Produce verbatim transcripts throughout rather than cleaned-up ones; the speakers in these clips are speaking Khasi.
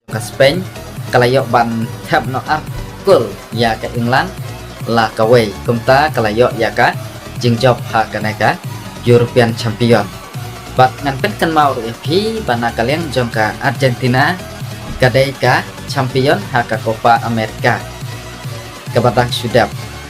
ka Spain ka la ïoh ban thep noh ar kol ïa ka England la kawei, kumta ka la ïoh ïa ka jingjop ha kane ka European Champion. Bad ngan pynkynmaw ruh ïa phi ba na ka liang jong ka Argentina ka dei ka champion ha ka Copa America kaba dang shu dep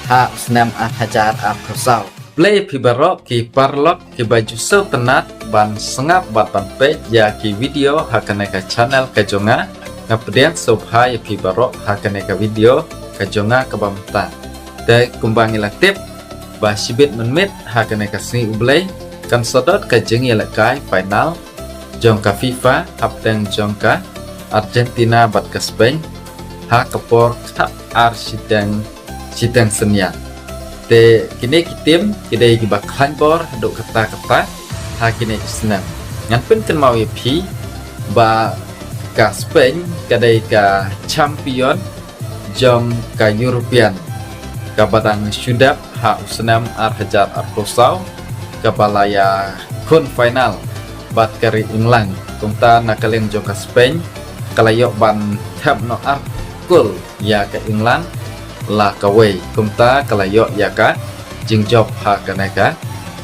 ha u snem ar hajar arphew saw. Khublei phi baroh ki paralok kiba ju sngewtynnat ban sngap bad ban peit ïa ki video ha kane ka channel ka jong nga. Nga pdiang sngewbha ïa phi baroh ha kane ka video ka jong nga kaba mynta. Te kumba ngi la tip ba shibit mynmiet ha kane ka sngi U Blei kan sa don ka jingïalehkai final jong ka FIFA hapdeng jong ka Argentina bad ka Spain ha ka por khat ar shiteng shiteng synñia. Te kine ki tim ki dei kiba khlaiñ bor haduh katta katta ha kine ki snem. Ngan pynkynmaw ïa phi ba ka Spain ka dei ka champion jong ka European kaba dang shu dep ha u snem ar hajar arphew saw kaba la ïakhun final bad ka ri England. Kumta na ka liang jong ka Spain ka la ïoh ban thep noh ar kol ïa ka England la kawei, kumta ka la ïoh ïa ka jingjop ha kane ka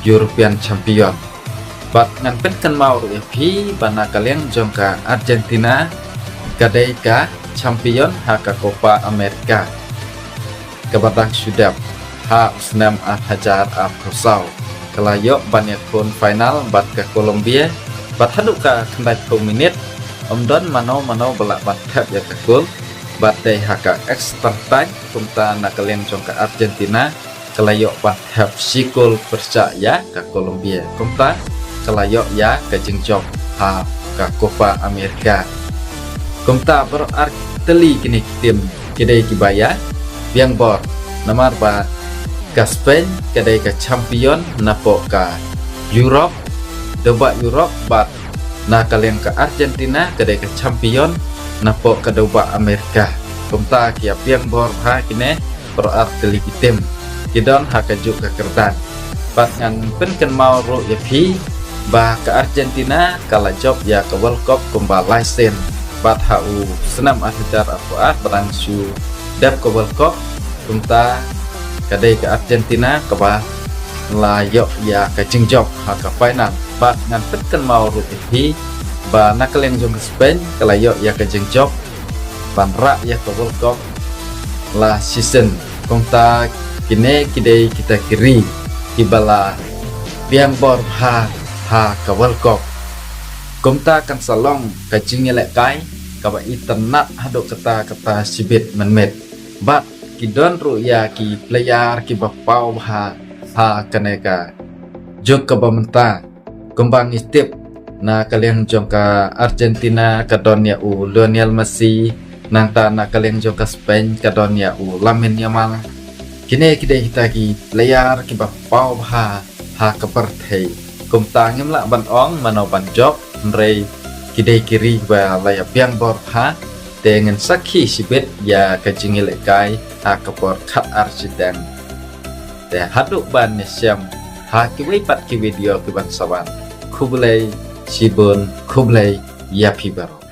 European Champion. Bad ngan pynkynmaw ruh ïa phi ba na ka liang jong ka Argentina ka dei ka champion ha ka Copa America kaba dang shu dep ha u snem ar hajar arphew saw. Ka la ïoh ban ïakhun final bad ka Colombia bad haduh ka khyndaiphew minit ym don mano mano ba lah ban thep ïa ka kol bad dei ha ka extra time, kumta na ka liang jong ka Argentina ka la ïoh ban thep shi kol pyrshah ïa ka Colombia. Kumta ka la ïoh ïa ka jingjop ha ka Copa America. Kumta baroh ar tylli kine ki tim ki dei kiba ïa biang bor namar ba ka Spain ka dei ka champion napoh ka Europe, dewbah Europe, bad na ka liang ka Argentina ka dei ka champion napoh ka dewbah America. Kumta ki ïa biang bor ha kine baroh ar tylli ki tim ki don ha kajuh ka kyrdan. Bad ngan pynkynmaw ruh ïa phi ba ka Argentina ka la jop ïa ka World Cup kumba lai sien bad ha u snem ar hajar arphew ar ba dang shu dep ka World Cup, kumta ka dei ka Argentina kaba la ïoh ïa ka jingjop ha ka final. Bad ngan pynkynmaw ruh ïa phi ba na ka liang jong ka Spain ka la ïoh ïa ka jingjop ban rah ïa ka World Cup la shisien. Kumta kine ki dei kita ki ri kiba la biang bor bha ha ka World Cup. Kumta kan sa long ka jingïalehkai kaba itynnat haduh katta katta shibit mynmiet. Bad ki don ruh ïa ki player kiba paw bha ha kane ka juk kaba mynta. Kumba ngi tip, na ka liang jong ka Argentina ka don ïa u Lionel Messi, nangta na ka liang jong ka Spain ka don ïa u Lamine Yamal. Kine ki dei kita ki player kiba paw bha ha ka pyrthei. Kumta ngim lah ban ong mano ban jop, hynrei ki dei ki ri ba la ïa biang bor bha. Te ngin sakhi shibit ïa ka jingïalehkai ha ka por khat ar shiteng. Te haduh ban ïashem ha kiwei pat ki video kiban sa wan. Khublei shibun, khublei ïa phi baroh.